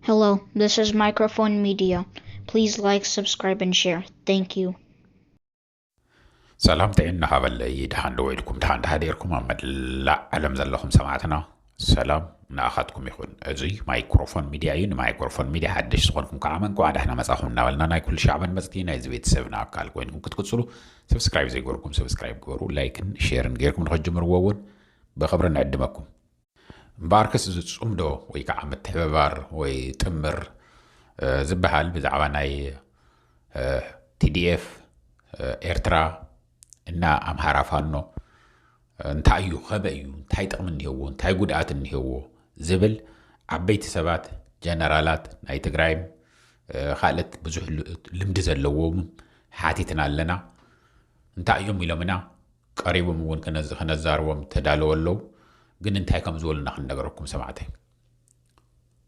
Hello, this is Microphone Media. Please like, subscribe, and share. Thank you. ሰላም ጥዕና ሃበለይ። ደሓን ዶ ውዒልኩም? ደሓን ዶ ሓዲርኩም? ኣብ መላእ ዓለም ዘለኹም ሰማዕትና ሰላም ንኣኻትኩም ይኹን። እዚ ማይክሮፎን ሚድያ እዩ። ንማይክሮፎን ሚድያ ሓድሽ ዝኾንኩም ከዓ እንኳዕ ደሕና መጻኹም እናበልና ናይ ኩሉ ሻዕ መድመፅቲ ናይዚ ቤተሰብና ኣካል ኮይንኩም ክትቅፅሉ ሰብስክራይብ ዘይገበርኩም ሰብስክራይብ ግበሩ። ላይክን ሼርን ጌርኩም ንኸትጅምርዎ እውን ብኽብሪ ንዕድመኩም። እምበኣርከስ እዚ ፅምዶ ወይ ከዓ ምትሕብባር ወይ ጥምር ዝበሃል ብዛዕባ ናይ ቲዲኤፍ ኤርትራ እና ኣምሃራ ፋኖ እንታይ እዩ፣ ከበይ እዩ፣ እንታይ ጥቕሚ እኒሄዎ፣ እንታይ ጉድኣት እኒሄዎ ዝብል ዓበይቲ ሰባት፣ ጀነራላት ናይ ትግራይን ካልእት ብዙሕ ልምዲ ዘለዎም ሓቲትና ኣለና። እንታይ እዮም ኢሎምና? ቀሪቦም እውን ከነዛርቦም ተዳለወ ኣለዉ። ግን እንታይ ከም ዝበሉና ክንነገረኩም ሰማዕተይ።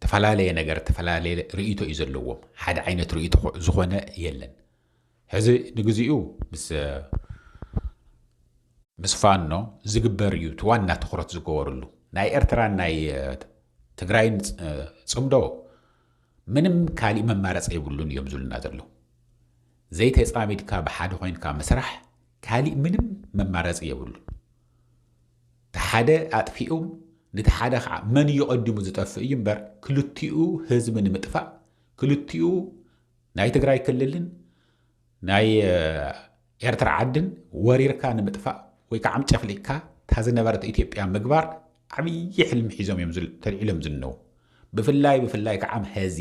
ተፈላለየ ነገር፣ ተፈላለየ ርእይቶ እዩ ዘለዎም። ሓደ ዓይነት ርእይቶ ዝኾነ የለን። ሕዚ ንግዚኡ ምስ ምስ ፋኖ ዝግበር እዩ እቲ ዋና ትኹረት ዝገበርሉ። ናይ ኤርትራን ናይ ትግራይን ፅምዶ ምንም ካሊእ መማረፂ የብሉን እዮም ዝብሉና ዘለዉ። ዘይተፃሚድካ ብሓደ ኮይንካ ምስራሕ ካሊእ ምንም መማረፂ የብሉን። እቲ ሓደ ኣጥፊኡም ነቲ ሓደ ከዓ መን እዩ ቀዲሙ ዝጠፍእ እዩ እምበር ክልቲኡ ህዝቢ ንምጥፋእ ክልቲኡ ናይ ትግራይ ክልልን ናይ ኤርትራ ዓድን ወሪርካ ንምጥፋእ ወይ ከዓ ጨፍሊቅካ እታ ዝነበረት ኢትዮጵያ ምግባር ዓብዪ ሕልሚ ሒዞም እዮም ተልዒሎም ዝነው። ብፍላይ ብፍላይ ከዓ ሕዚ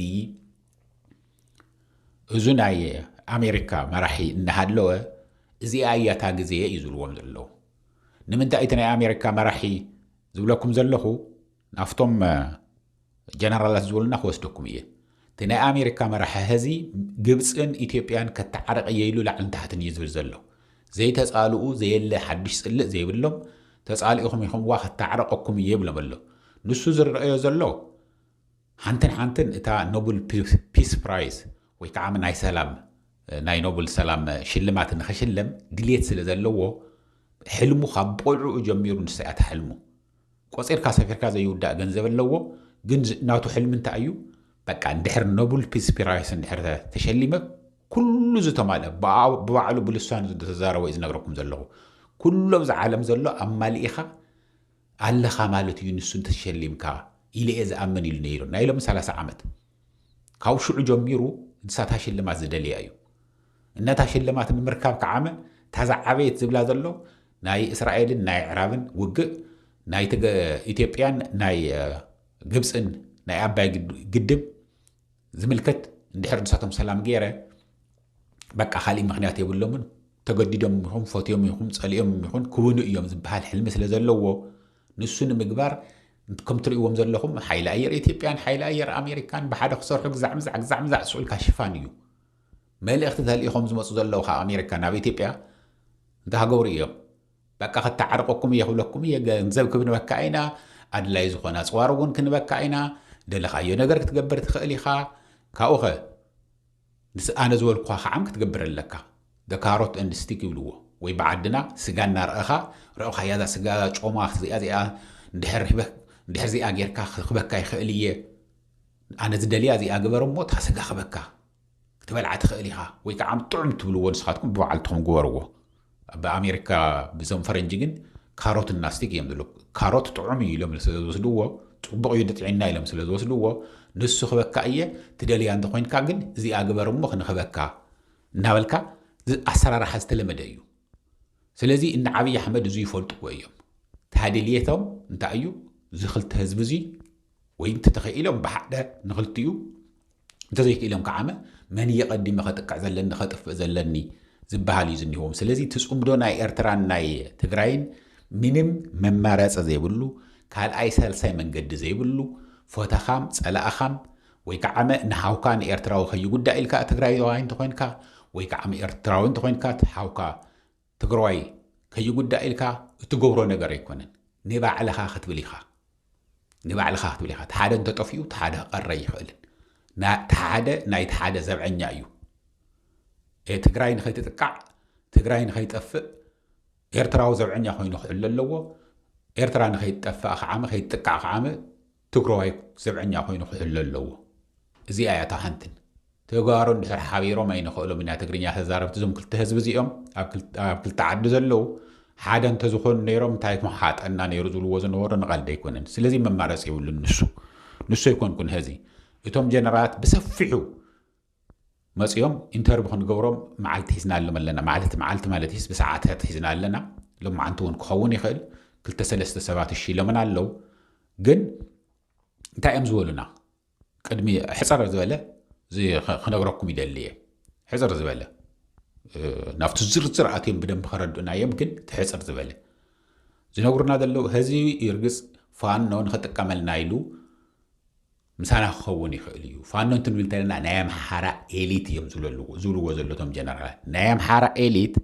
እዙ ናይ ኣሜሪካ መራሒ እናሃለወ እዚኣ እያ እታ ግዜ እዩ ዝብልዎም ዘለዉ። ንምንታይ እቲ ናይ ኣሜሪካ መራሒ ዝብለኩም ዘለኹ ናፍቶም ጀነራላት ዝበሉና ክወስደኩም እየ። እቲ ናይ ኣሜሪካ መራሒ ሕዚ ግብፅን ኢትዮጵያን ከተዓረቕ እየ ኢሉ ላዕልን ታሕትን እዩ ዝብል ዘሎ። ዘይተፃልኡ ዘየለ ሓድሽ ፅልእ ዘይብሎም ተፃሊእኹም ኢኹምዋ ከተዓረቐኩም እየ ይብሎም ኣሎ። ንሱ ዝረኣዮ ዘሎ ሓንትን ሓንትን እታ ኖብል ፒስ ፕራይዝ ወይ ከዓ ናይ ሰላም ናይ ኖብል ሰላም ሽልማት ንኸሽለም ድሌት ስለ ዘለዎ ሕልሙ ካብ ቆልዕኡ ጀሚሩ ንሳ እያ ትሕልሙ። ቆፂርካ ሰፊርካ ዘይውዳእ ገንዘብ ኣለዎ። ግን ናቱ ሕልሚ እንታይ እዩ? በቃ እንድሕር ኖብል ፒስ ፕራይስ እንድሕር ተሸሊመ ኩሉ ዝተማልአ ብባዕሉ ብልሳኑ ዝተዛረቦ እዩ ዝነግረኩም ዘለኹ። ኩሎም ዝዓለም ዘሎ ኣማሊእኻ ኣለኻ ማለት እዩ። ንሱ እንተሸሊምካ ኢለ እየ ዝኣምን ኢሉ ነይሩ ናይ ሎሚ ሰላሳ ዓመት። ካብ ሽዑ ጀሚሩ ንሳታ ሽልማት ዝደልያ እዩ። እናታ ሽልማት ንምርካብ ከዓመ እታ ዝዓበየት ዝብላ ዘሎ ናይ እስራኤልን ናይ ዕራብን ውግእ ናይ ኢትዮጵያን ናይ ግብፅን ናይ ኣባይ ግድብ ዝምልከት እንድሕር ንሳቶም ሰላም ገይረ በቃ ካሊእ ምክንያት የብሎምን። ተገዲዶም ይኹን ፈትዮም ይኹን ፀሊኦም ይኹን ክውኑ እዮም ዝበሃል ሕልሚ ስለ ዘለዎ ንሱ ንምግባር ከም ትርእዎም ዘለኹም ሓይሊ ኣየር ኢትዮጵያን ሓይሊ ኣየር ኣሜሪካን ብሓደ ክሰርሑ ግዛዕ ምዛዕ ግዛዕ ምዛዕ ስኡልካ ሽፋን እዩ። መልእኽቲ ተልኢኾም ዝመፁ ዘለዉ ካብ ኣሜሪካ ናብ ኢትዮጵያ እንታይ ክገብሩ እዮም? በቃ ክተዓርቀኩም እየ ክብለኩም እየ፣ ገንዘብ ክንበካ ኢና፣ ኣድላይ ዝኾነ ኣፅዋር እውን ክንበካ ኢና፣ ደለኻዮ ነገር ክትገብር ትኽእል ኢኻ። ካብኡኸ ምስ ኣነ ዝበልኩኻ ከዓም ክትገብር ኣለካ። The carrot and stick ይብልዎ ወይ ብዓድና ስጋ እናረእኻ ረእኻያ እዛ ስጋ ጮማ እዚኣ እዚኣ እንድሕር ሂበ- እንድሕር እዚኣ ጌርካ ክህበካ ይኽእል እየ። ኣነ ዝደልያ እዚኣ ግበር እሞ እታ ስጋ ክበካ ክትበልዓ ትኽእል ኢኻ ወይ ከዓ ጥዑም ትብልዎ ንስኻትኩም ብባዕልትኹም ግበርዎ። ኣብ ኣሜሪካ ብዞም ፈረንጂ ግን ካሮት እና ስቲክ እዮም ዝብሉ። ካሮት ጥዑም እዩ ኢሎም ስለ ዝወስድዎ ፅቡቕ እዩ ንጥዕና ኢሎም ስለ ዝወስድዎ ንሱ ክበካ እየ ትደልያ እንተኮይንካ ግን እዚኣ ግበር እሞ ክንክበካ እናበልካ ኣሰራርሓ ዝተለመደ እዩ። ስለዚ እነ ዓብዪ ኣሕመድ እዚ ይፈልጥዎ እዮም። ታድልየቶም እንታይ እዩ? እዚ ክልተ ህዝቢ እዚ ወይ እንተተኽኢሎም ብሓደ ንክልቲኡ እንተዘይክኢሎም ከዓመ መን እየ ቀዲመ ከጥቅዕ ዘለኒ ከጥፍእ ዘለኒ ዝበሃል እዩ ዝኒህዎም። ስለዚ እቲ ፅምዶ ናይ ኤርትራን ናይ ትግራይን ምንም መማረፂ ዘይብሉ ካልኣይ ሳልሳይ መንገዲ ዘይብሉ ፎተኻም ፀላእኻም ወይ ከዓመ ንሃውካ ንኤርትራዊ ከይጉዳእ ኢልካ ትግራይዋይ እንተኮይንካ ወይ ከዓመ ኤርትራዊ እንተኮይንካ ሓውካ ትግራዋይ ከይጉዳእ ኢልካ እትገብሮ ነገር ኣይኮነን። ንባዕልኻ ክትብል ኢኻ ንባዕልኻ ክትብል ኢኻ። ተሓደ እንተጠፊኡ ተሓደ ክቐረ ይኽእልን። ተሓደ ናይ ተሓደ ዘብዐኛ እዩ። ትግራይ ንኸይትጥቃዕ ትግራይ ንኸይጠፍእ ኤርትራዊ ዘብዐኛ ኮይኑ ክሕሎ ኣለዎ። ኤርትራ ንኸይትጠፍእ ከዓመ ከይትጥቃዕ ከዓመ ትግራዋይ ዘብዐኛ ኮይኑ ክሕሎ ኣለዎ። እዚኣ እያ እታ ሓንትን። ተጋሩ እንድሕር ሓቢሮም ኣይንኽእሎም ኢና ትግርኛ ተዛረብቲ እዞም ክልተ ህዝቢ እዚኦም ኣብ ክልተ ዓዲ ዘለዉ ሓደ እንተዝኾኑ ነይሮም እንታይ ምሓጠና ነይሩ ዝብልዎ ዝነበሩ ንቐልዲ ኣይኮነን። ስለዚ መማረፂ የብሉን። ንሱ ንሱ ኣይኮንኩን ሀዚ እቶም ጀነራላት ብሰፊሑ መፂኦም ኢንተርቪ ክንገብሮም መዓልቲ ሒዝናሎም ኣለና። መዓልቲ መዓልቲ ማለት ስ ብሰዓታት ሒዝና ኣለና። ሎማዓንቲ እውን ክኸውን ይኽእል። ክልተ ሰለስተ ሰባት እሺ ኢሎምና ኣለዉ። ግን እንታይ እዮም ዝበሉና? ቅድሚ ሕፅር ዝበለ ክነግረኩም ይደሊ እየ። ሕፅር ዝበለ ናብቲ ዝርዝር ኣትዮም ብደንብ ከረድኡና እዮም። ግን እቲ ሕፅር ዝበለ ዝነግሩና ዘለዉ ህዚ ይርግፅ ፋኖ ንክጥቀመልና ኢሉ ምሳና ክኸውን ይኽእል እዩ። ፋኖ እንትንብል እንተለና ናይ ኣምሓራ ኤሊት እዮም ዝብልዎ ዘለዉ እቶም ጀነራላት። ናይ ኣምሓራ ኤሊት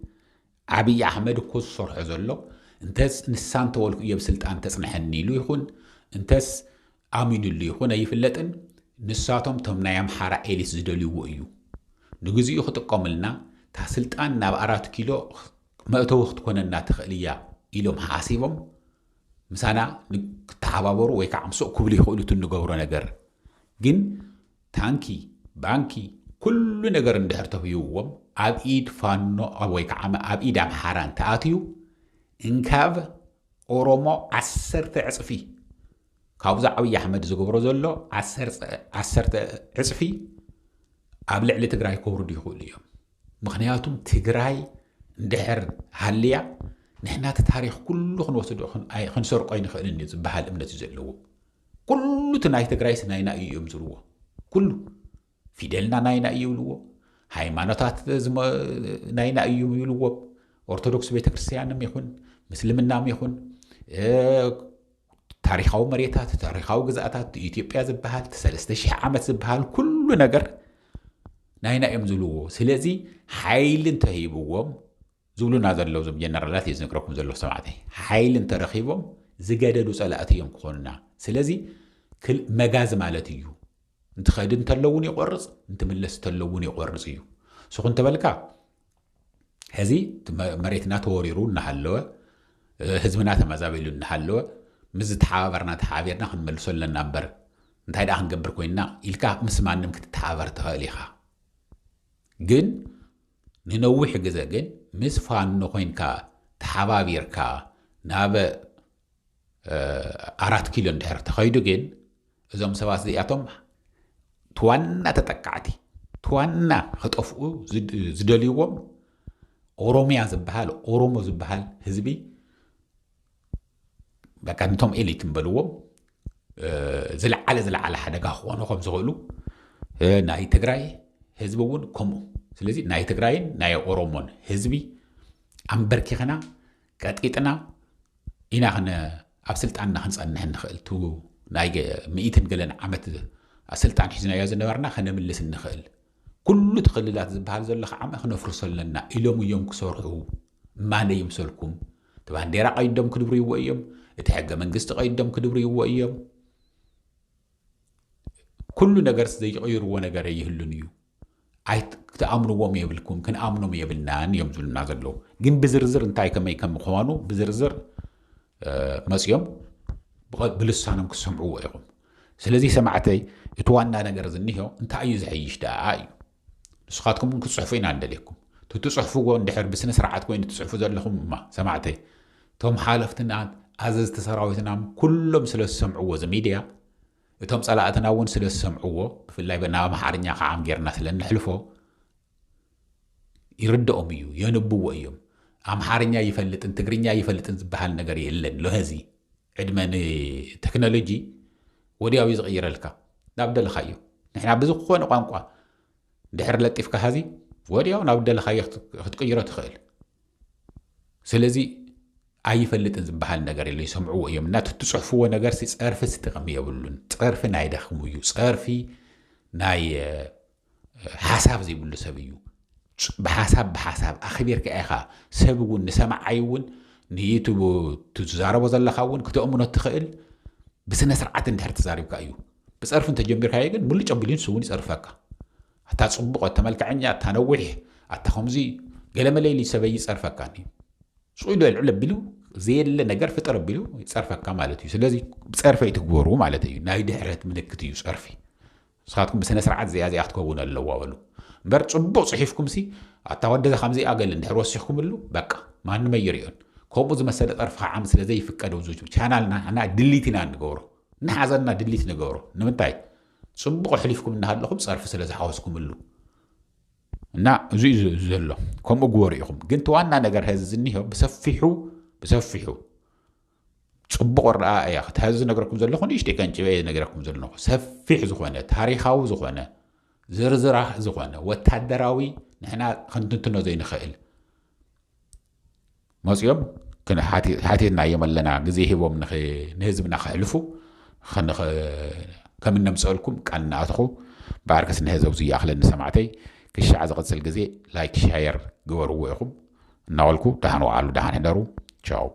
ኣብይ ኣሕመድ እኮ ዝሰርሖ ዘሎ እንተስ ንሳ እንተበልኩ እየ ብስልጣን ተፅንሐኒ ኢሉ ይኹን እንተስ ኣሚኑሉ ይኹን ኣይፍለጥን። ንሳቶም እቶም ናይ ኣምሓራ ኤሊት ዝደልይዎ እዩ። ንግዚኡ ክጥቀሙልና እታ ስልጣን ናብ ኣራት ኪሎ መእተዊ ክትኮነና ትኽእል እያ ኢሎም ሓሲቦም ምሳና ክተሓባበሩ ወይ ከዓ ምስኡ ክብሉ ይኽእሉ እቲ እንገብሮ ነገር። ግን ታንኪ፣ ባንኪ፣ ኩሉ ነገር እንድሕር ተብይዎም ኣብ ኢድ ፋኖ ወይ ከዓ ኣብ ኢድ ኣምሓራ እንተኣትዩ እንካብ ኦሮሞ ዓሰርተ ዕፅፊ ካብዚ ዓብዪ ኣሕመድ ዝገብሮ ዘሎ ዓሰርተ ዕፅፊ ኣብ ልዕሊ ትግራይ ከውርዱ ይኽእሉ እዮም። ምኽንያቱም ትግራይ እንድሕር ሃልያ ንሕና እቲ ታሪኽ ኩሉ ክንወስዶ ክንሰርቆ ኣይንኽእልን እዩ ዝበሃል እምነት እዩ ዘለዎ። ኩሉ እቲ ናይ ትግራይስ ናይና እዩ እዮም ዝብልዎ። ኩሉ ፊደልና ናይና እዩ ይብልዎ። ሃይማኖታት ናይና እዩ ይብልዎም። ኦርቶዶክስ ቤተክርስትያንም ይኹን ምስልምናም ይኹን ታሪኻዊ መሬታት ታሪኻዊ ግዝኣታት ኢትዮጵያ ዝበሃል ሰለስተ ሺሕ ዓመት ዝበሃል ኩሉ ነገር ናይና እዮም ዝብልዎ። ስለዚ ሓይሊ እንተሂብዎም ዝብሉና ዘለዉ ዞም ጀነራላት እዩ ዝነግረኩም ዘለዉ ሰማዕተይ። ሓይሊ እንተረኺቦም ዝገደዱ ፀላእቲ እዮም ክኾኑና። ስለዚ መጋዝ ማለት እዩ። እንትኸድ እንተለውን ይቆርፅ እንትምለስ እንተለውን ይቆርፅ እዩ። ስኹ እንተበልካ ሕዚ መሬትና ተወሪሩ እናሃለወ ህዝብና ተመዛቢሉ እናሃለወ ምስ ዝተሓባበርና ተሓባቢርና ክንመልሶ ኣለና እምበር እንታይ ደኣ ክንገብር ኮይንና ኢልካ ምስ ማንም ክትተሓባበር ትኽእል ኢኻ። ግን ንነዊሕ ግዘ ግን ምስ ፋኖ ኮይንካ ተሓባቢርካ ናብ ኣራት ኪሎ እንድሕር ተኸይዱ ግን እዞም ሰባት እዚኣቶም ትዋና ተጠቃዕቲ ትዋና ክጠፍኡ ዝደልይዎም ኦሮሚያ ዝበሃል ኦሮሞ ዝበሃል ህዝቢ በቃ ነቶም ኤሊት ንበልዎም ዝለዓለ ዝለዓለ ሓደጋ ክኾኑ ከም ዝኽእሉ ናይ ትግራይ ህዝቢ እውን ከምኡ። ስለዚ ናይ ትግራይን ናይ ኦሮሞን ህዝቢ ኣንበርኪኽና ቀጢጥና ኢና ኣብ ስልጣንና ክንፀንሕ እንኽእል። ቱ ናይ ምኢትን ገለን ዓመት ስልጣን ሒዝናዮ ዝነበርና ከነምልስ እንኽእል። ኩሉ እቲ ክልላት ዝበሃል ዘሎ ከዓ ክነፍርሶ ኣለና ኢሎም እዮም ክሰርሑ። እማነ ይምሰልኩም። እቲ ባንዴራ ቀይዶም ክድብርይዎ እዮም። እቲ ሕገ መንግስቲ ቀይዶም ክድብርይዎ እዮም። ኩሉ ነገርስ ዘይቀይርዎ ነገር ኣይህሉን እዩ። ኣይትኣምንዎም የብልኩም፣ ክንኣምኖም የብልናን እዮም ዝብሉና ዘለዉ። ግን ብዝርዝር እንታይ ከመይ ከም ምዃኑ ብዝርዝር መፅኦም ብልሳኖም ክሰምዕዎ ኢኹም። ስለዚ ሰማዕተይ እቲ ዋና ነገር ዝኒሆ እንታይ እዩ ዝሐይሽ ደኣ እዩ። ንስኻትኩም እውን ክትፅሕፉ ኢና እንደልየኩም። ትፅሕፍዎ እንድሕር ብስነ ስርዓት ኮይኑ ትፅሕፉ ዘለኹም እማ ሰማዕተይ እቶም ሓለፍትና ኣዘዝቲ ሰራዊትና ኩሎም ስለ ዝሰምዕዎ እዚ ሚድያ እቶም ጸላእትና እውን ስለ ዝሰምዕዎ ብፍላይ ናብ ኣምሓርኛ ከዓ ጌርና ስለ እንሕልፎ ይርድኦም እዩ የንብዎ እዮም። ኣምሓርኛ ይፈልጥን ትግርኛ ይፈልጥን ዝበሃል ነገር የለን። ሎሀዚ ዕድመ ንቴክኖሎጂ ወዲያው እዩ ዝቕይረልካ ናብ ደለኻዮ። ንሕና ብዝኾነ ቋንቋ ድሕር ለጢፍካ ሀዚ ወዲያው ናብ ደለኻዮ ክትቅይሮ ትኽእል። ስለዚ ኣይፈልጥን ዝበሃል ነገር የለ ይሰምዕዎ እዮም እና ትፅሕፍዎ ነገር ሲ ፀርፊ ስጥቅሚ የብሉን። ፀርፊ ናይ ደኽሙ እዩ። ፀርፊ ናይ ሓሳብ ዘይብሉ ሰብ እዩ። ብሓሳብ ብሓሳብ ኣኽቢርካ ኢኻ ሰብ እውን ንሰማዓይ እውን ንይቱ ትዛረቦ ዘለኻ እውን ክተእምኖ ትኽእል ብስነ ስርዓት እንድሕር ተዛሪብካ እዩ። ብፀርፊ እንተጀሚርካዮ ግን ሙሉጭ ኣቢሉ ንሱ እውን ይፀርፈካ። ኣታ ፅቡቕ ኣታ መልክዐኛ ኣታ ነዊሕ ኣታ ከምዚ ገለመለ ኢሉ ሰበይ ይፀርፈካ። ሱቕ ኢሉ ኣልዕል ኣቢሉ ዘየለ ነገር ፍጠር ኣቢሉ ይፀርፈካ ማለት እዩ። ስለዚ ፀርፊ ኣይትግበሩ ማለት እዩ። ናይ ድሕረት ምልክት እዩ ፀርፊ። ንስኻትኩም ብስነ ስርዓት እዚኣ እዚኣ ክትከውን ኣለዋ በሉ። እምበር ጽቡቕ ጽሒፍኩም ሲ ኣታ ወደዛ ከምዚኣ ገለ እንድሕር ወሲኽኩምሉ በቃ ማንም ኣይርእዮን። ከምኡ ዝመሰለ ጸርፊ ከዓ ስለ ዘይፍቀድ ኣብዚ ቻናልና ንሕና ድሊት ኢና እንገብሮ። እናሓዘና ድሊት ንገብሮ። ንምንታይ? ጽቡቕ ኣሕሊፍኩም እናሃለኹም ጸርፊ ስለ ዝሓወስኩምሉ። እና እዚ እዩ ዘሎ። ከምኡ ግበሩ ኢኹም። ግን እቲ ዋና ነገር ሀዚ ዝኒሆ ብሰፊሑ ብሰፊሑ ጽቡቕ ኣረኣእያ እቲ ሀዚ ዝነግረኩም ዘለኹ ንእሽተይ ቀንጭበ እየ ዝነግረኩም ዘለኹ። ሰፊሕ ዝኾነ ታሪኻዊ ዝኾነ ዝርዝራ ዝኾነ ወታደራዊ ንሕና ክንትንትኖ ዘይንኽእል መፂኦም ሓቲትናዮም ኣለና። ግዜ ሂቦም ንህዝብና ክሕልፉ ከም እነምፀልኩም ቃል እናኣትኹ ብዓርከስ ንህዘው ዝይኣኽለኒ ሰማዕተይ ክሻዕ ዝቕፅል ግዜ ላይክ ሻየር ግበርዎ ኢኹም እናበልኩ ደሓን ወዓሉ ደሓን ሕደሩ። ቻው።